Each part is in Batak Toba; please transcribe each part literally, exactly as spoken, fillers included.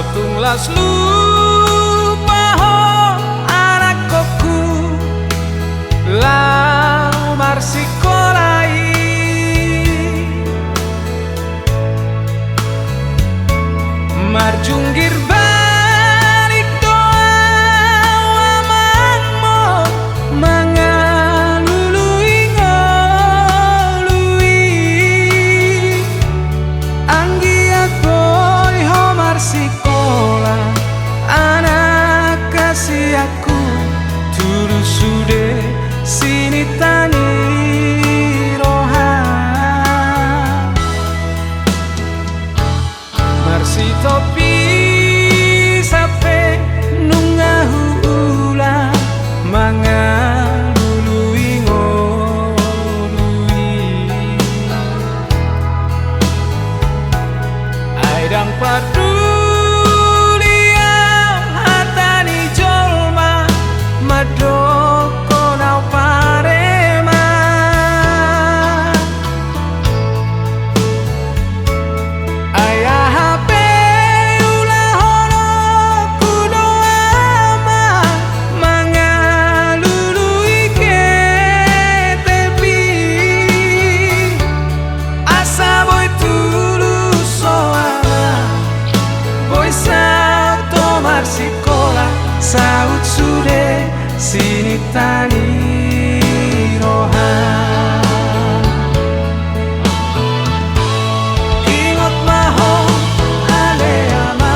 Tung las lupa ho anakkonku laho marsikola i. Marjunggir balik do au amangmu mangalului ngolu i. Anggiat boi ho marsikola anak hasianku, tudu sude sinita ni roha. Marsitopi sampe nunga huula mangalului ngolu i. Ai ndang parduli au hata ni jolma mandok ho na pareman. Ai aha pe ulahononku do ama mangalului ketep i. Asa boi tulus ho ama, boi saut ho marsikola, saut sude sinita ni roha. Ingot ma ho ale ama,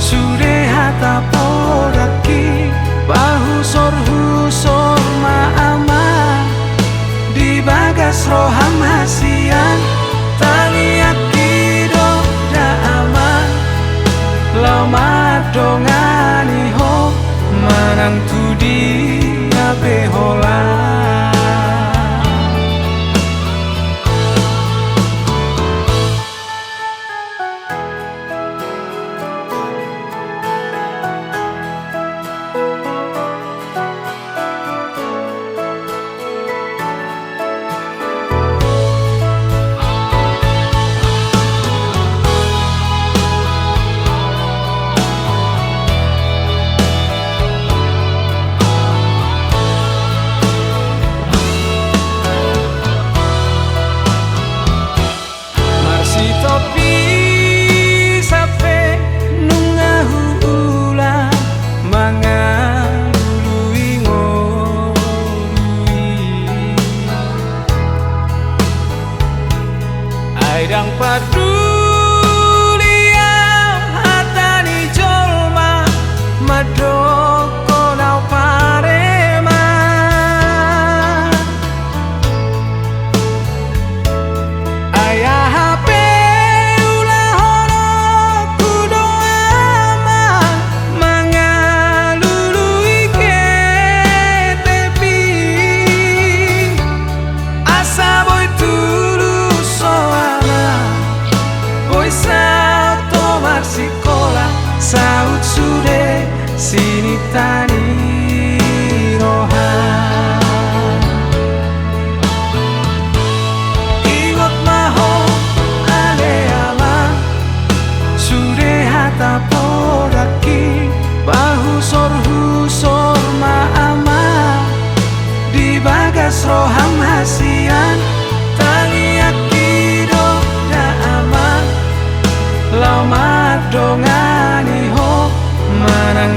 sude hata podangki, pahusorhusor ma ama. Di bagas roham hasian, tangiangki do da ama, laho mandongani ho manang tu dia pe holan. Marsitopi sampe nunga huula mangalului ngolu i. Ai ndang parduli au hata ni jolma mandok ho na pareman. Ai aha pe ulahononku do ama mangalului ketep i. Asa boi tulus ho ama, boi saut ho marsikola, saut sude sinita ni roha. Ingot ma ho ale ama, sude hata podangki, pahusorhusor ma ama. Di bagas roham hasian, tangiangki do da ama, laho mandongani ho manang